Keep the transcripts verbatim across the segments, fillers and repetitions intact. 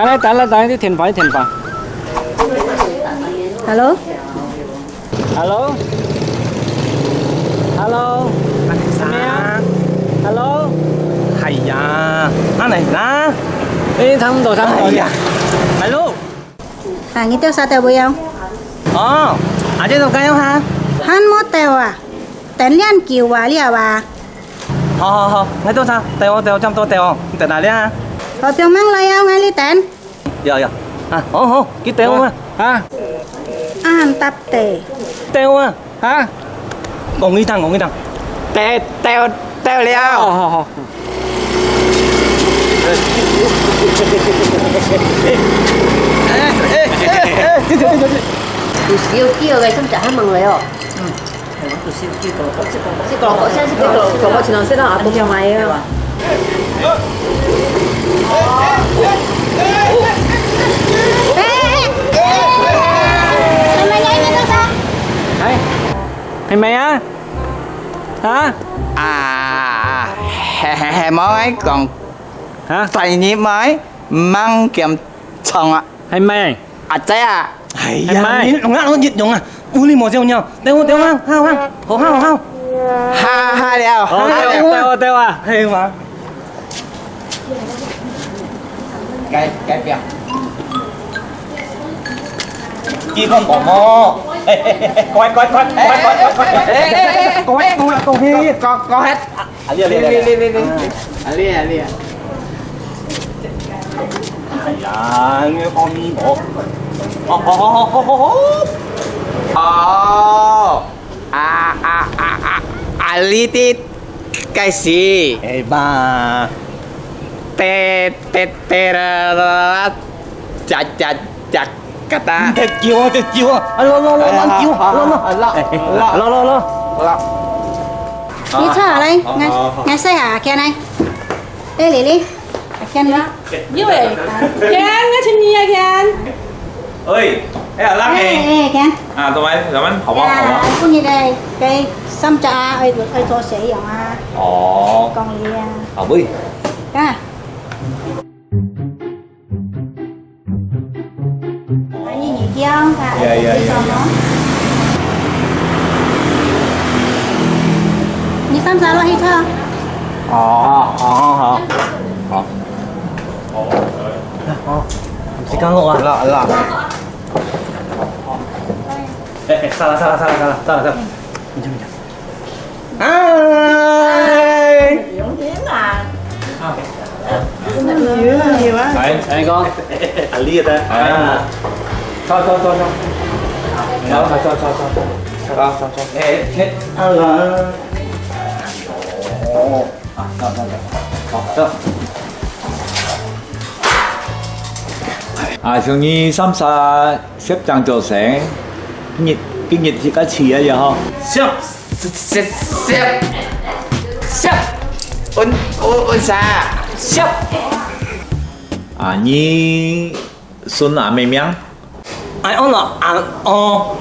來，等，來，等，你電話，你電話。Hello？Hello？Hello？係啊？Hello？係呀，啊，來啦。誒，差毋多，差毋多。哎呀，Hello？啊，你兜儕兜位哦？哦，阿姐都該樣哈？還無兜啊？等恁久啊了啊？好好好，𠊎到儕，兜哦，兜哦，差毋多兜哦，你等哪裡啊？好，放慢來哦，𠊎哩等。 有有，啊，好好，去兜啊。啊？啊，搭地。兜啊。啊？講佢聽，講佢聽。兜，兜，兜了。哦，好好。哎，哎，哎，哎，對，對，對，對。有時有叫个，上次還問个哦。嗯。 哎，係麼个啊？啊？啊，係，係，係，無愛講。啊？快啲，無愛，吂敢唱啊。係麼个？ 阿姐啊！哎呀，係麼个？你弄啊，弄一弄啊，有理無照樣，等我，等我，好，好，好，好，好。哈哈了，哦，哈哈了。對啊，對啊，對啊。係嘛？該，該表。你看過無？嘿，嘿，嘿，快，快，快，快，快，快，快，嘿，嘿，嘿，嘿，過去，過去，過去，過，過去。 啊，你啊，你啊，你啊，你啊，你啊。啊，你啊，你啊。哎呀，你好你哦。哦，哦，哦，哦，哦，哦。哦，啊，啊，啊，啊，啊，你的該係。哎吧。噠，噠，噠啦啦啦，喳，喳，喳。 嘎達。你忒久啊，忒久啊！啊，落，落，落，慢久，落，落。啊，落，落，落。落。你坐下來，好，好，好。𠊎，𠊎洗下，阿健來。哎，麗麗，阿健來。有誒，健，𠊎尋你啊，健。喂，哎，阿樂誒。哎，哎，健。啊，做麼，做麼，好無，好無？啊，今日个，个三隻啊，愛，愛做西洋啊。哦。講你啊。啊，喂。啊。 啊，你，你叫，啊，呀，呀，呀，呀。你上車落去坐。哦，好，好，好。好。哦，時間好啊。好啦，好啦。哎，哎，上來，上來，上來，上來，上來，上來。 嗨！來，來講。啊，你个，啊。坐，坐，坐，坐。坐，坐，坐，坐。坐，坐，坐。哎，哎，啊啦。哦，啊，坐，坐，坐。好，坐。啊，像你三儕 攝影做先，今日，今日自家試啊，也好。攝，攝，攝，攝，溫，溫，溫啥？攝。啊，你順阿姆名？哎，哦，喏，啊，哦。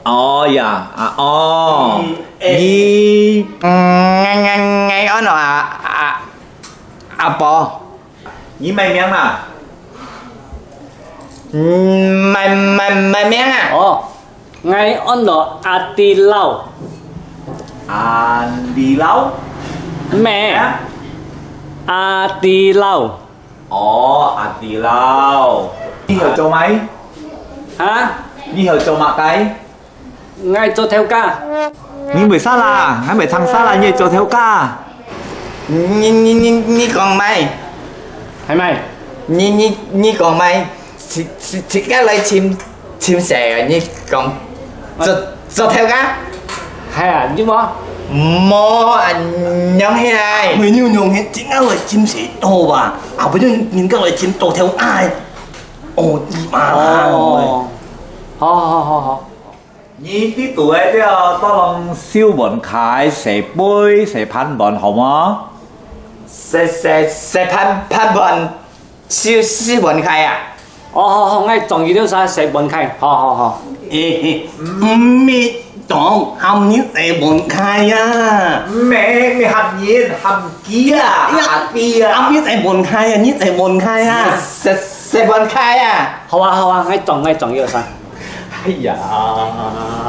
哦呀，啊，哦。嗯，哎。你，嗯，𠊎，𠊎，𠊎安到阿，阿，阿婆。 你麼名啊？嗯，麼，麼，麼名啊？哦，𠊎安到阿弟老。阿弟老？咩？啊？阿弟老。哦，阿弟老。你好做麼个？哈？你好做麼个？ 𠊎做頭家。你為啥啦？𠊎毋係聽啥啦，你做頭家。你，你，你，你講麼个？係麼个？你，你，你講麼个？自，自，自家來尋，尋食啊！你講做，做頭家？係啊，你無？無啊，仰係啊？毋係你仰係，自家來尋食好吧？啊，毋然人家來尋做頭家。哦，你媽啦！哦，好，好，好，好。 你知道个，這个多人收碗筷、洗杯、洗盤碗，好無？洗，洗，洗盤，盤碗，收，收碗筷啊？哦，好，好，𠊎中意了啥洗碗筷，好，好，好。誒，誒，毋係講喊你洗碗筷啊。毋係，你喊人，喊佢啊，呀，阿弟啊。喊你洗碗筷啊，你洗碗筷啊。洗，洗，洗碗筷啊！好啊，好啊，𠊎裝，𠊎裝，有啥？哎呀，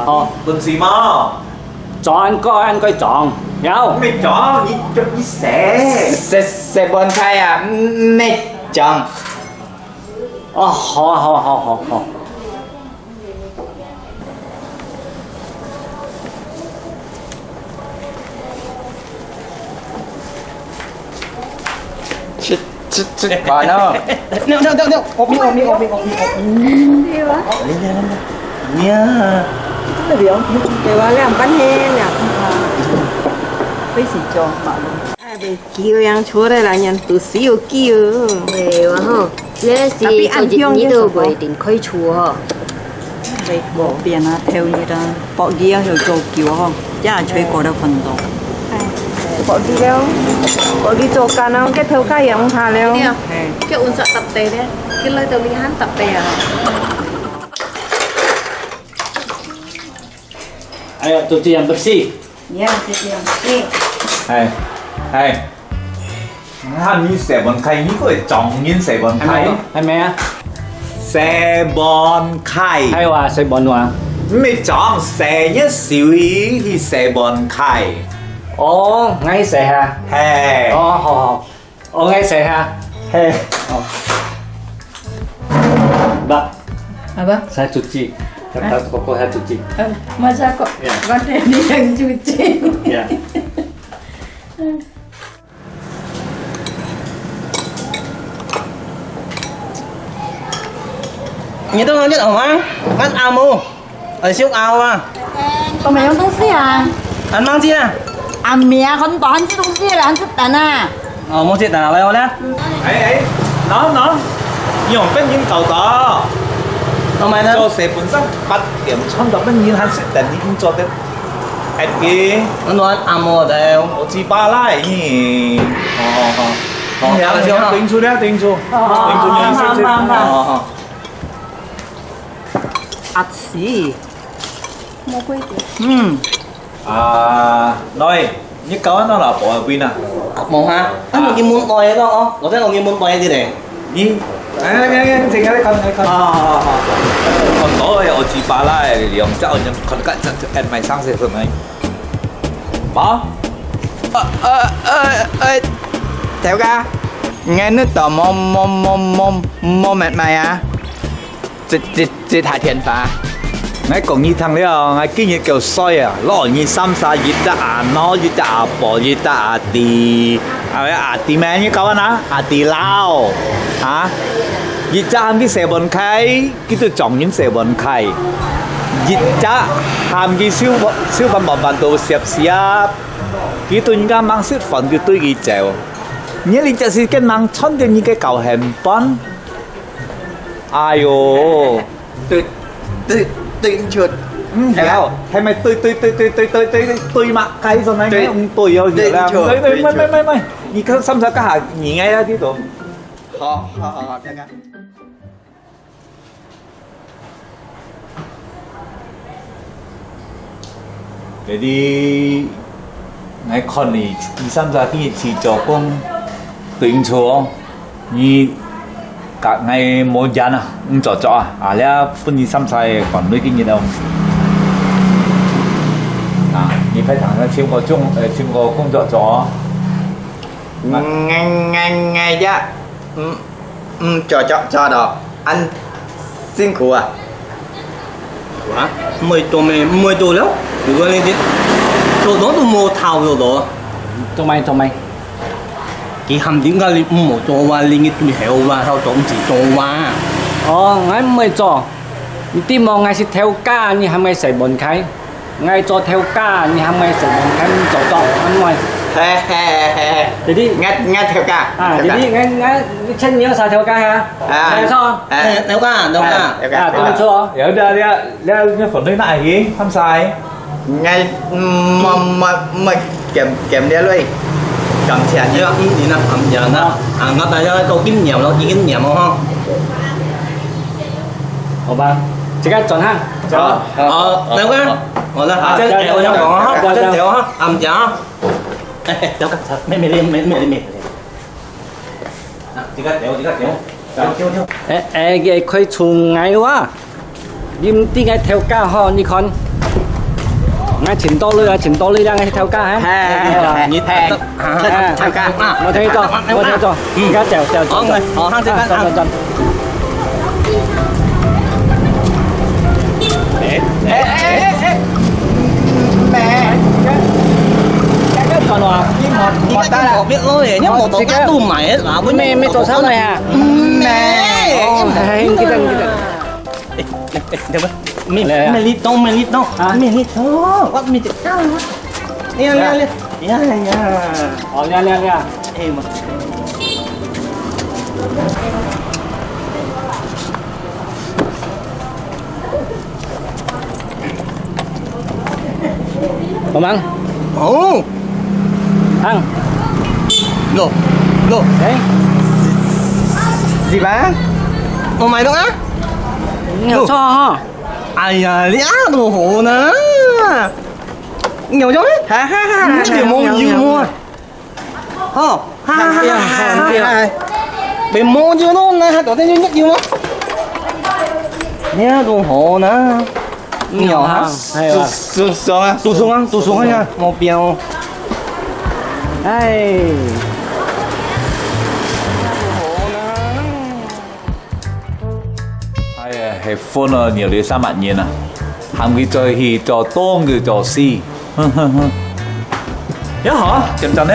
好。分水無？裝，恁該，恁該裝，有。毋係裝，你，你洗。洗，洗碗筷啊，毋係裝。哦，好啊，好啊，好，好，好。 這，這，這飯哦。No, no, no, no. Open, open, open, open, open. 對吧？呀。對吧？兩半天，兩，啊，開始做嘛。 哎，袂久樣出來啦，人都死有久。會哇吼，這是做一日都袂定開厝吼。袂過變啊，頭日啊，薄日啊，又做久吼，這下吹過了很多。薄日了，薄日做工啊，該頭家也毋怕了。對啊，嘿。叫阮煞搭地咧，叫來到你還搭地啊。哎呀，都這樣不是。 呀，就這樣子。哎，哎，喊你洗碗筷，你个會裝人洗碗筷？還沒啊？洗碗筷。哎哇，洗碗碗。毋係裝，洗一洗去洗碗筷。哦，𠊎洗哈。嘿。哦，好，好。 哦，𠊎洗哈。嘿。哦。Ba. Apa? Saya cuci. Kata koko saya cuci. Eh, masa kok? Ya. Kata dia yang cuci. Ya. 你都看見了嗎？看阿姆。 哎，小阿啊。都沒有東西啊。還忘記啊？阿姆啊，很多，很多東西了，很多單啊。哦，忘記單了，來，我來。哎，哎，喏，喏，你用本人搞到。做事本身八點鐘到，本人還識等你工作的。哎，我阿姆的。我知巴拉，咦。哦，哦，哦。哦，你好，你好，頂住了，頂住。哦，哦，哦，好，好，好。哦，哦。 阿姊。無規矩。嗯。啊，來，你搞到老婆邊啊？無哈，啊，你問我个咯，哦，我在我問我个咧。你，哎，哎，哎，這個來看，來看。啊，好，好，好。很多个，我知巴拉个，兩隻，我看看，這，這，哎，買上些什麼？無？呃，呃，呃，呃，頭家，𠊎呢，都無，無，無，無，無買賣啊。 這，這，這台電話。𠊎講你聽了，𠊎今日夠衰啊！老二三儕，一隻阿孬，一隻阿婆，一隻阿弟。啊，阿弟咩？你搞啊？阿弟老，啊？一隻喊佢洗碗筷，佢就專人洗碗筷；一隻喊佢收，收飯，飯飯都攝攝，佢對人家吂食飯就對佢走。你這隻時間吂賺到你个九仙半。 哎喲，對，對，對，就，嗯，係啊，係咪對，對，對嘛？該種那個，對，嗯，對哦，對，係啦，對，對，對，對，對，對，你看上次該下，你應該要這種。好，好，好，好，看看。Jadi，𠊎看你，你上次今日去做工，對毋住哦，你甲𠊎無緣啊，毋做作啊，啊，這分你三儕管理今日哦。啊，你派上尋個工，呃，尋個工作做哦。 𠊎，𠊎，𠊎也，嗯，嗯，做，做，做到恁辛苦啊。啊，毋會做咩，毋會做了。如果你做，做到都無頭了咯。做咩，做咩？佢喊點解你毋好做啊？你，你對後啊，後做毋使做啊。哦，𠊎毋會做。你知無，𠊎係頭家，你喊𠊎洗碗筷。 𠊎做頭家，你喊𠊎洗碗筷，你做到，喊𠊎。嘿，嘿，嘿，嘿。Jadi，𠊎，𠊎頭家，啊，頭家。Jadi，𠊎，𠊎，你請你有啥頭家啊？啊。沒錯。哎。哎，頭家，頭家。哎，頭家。啊，對不錯。有的，有的，有的，你分類哪一個？看啥？𠊎，嗯，沒，沒，沒，減，減了嘞。感謝你。嗯，你那，感謝那。啊，𠊎大家都經驗咯，已經驗咯哈。好吧，這個轉哈。好。 哦，等會，好了，啊，這，哎，我先講啊，哈，這條哈，啊，毋講啊。哎，哎，等會，妹妹，妹妹，妹妹。啊，這個條，這個條。哎，哎，个開出來哇！你毋知个頭家吼，你看，𠊎尋到你啊，尋到你兩个頭家哈。哎，你哎，頭家啊，我聽到，我聽到，你看走走走走，好，好，這邊走走走。哎哎哎哎，咩？你看哇，你莫你莫打了，別咯，你莫打了，都買了，沒沒做啥了呀。咩？哎，你等你等。 哎，哎，哎，等會，美美丽東，美丽東，啊，美丽東，我美丽東，呀呀呀呀呀，哦，呀呀呀，哎嘛，幫忙，哦，行，喏喏，哎，是吧？我買東啊。 有錯哈。哎呀，你啊都好呢。有用咩？哈哈哈，你有無有無？好，哈哈哈哈。被摸就弄呢，還搞得有有嗎？你啊都好呢。有啊，還有啊，都爽啊，都爽啊，都爽啊，目標。哎。 哎呀，係分了你這三萬元啊，喊佢再去做東佢做西。哼哼哼。也好，點讚呢？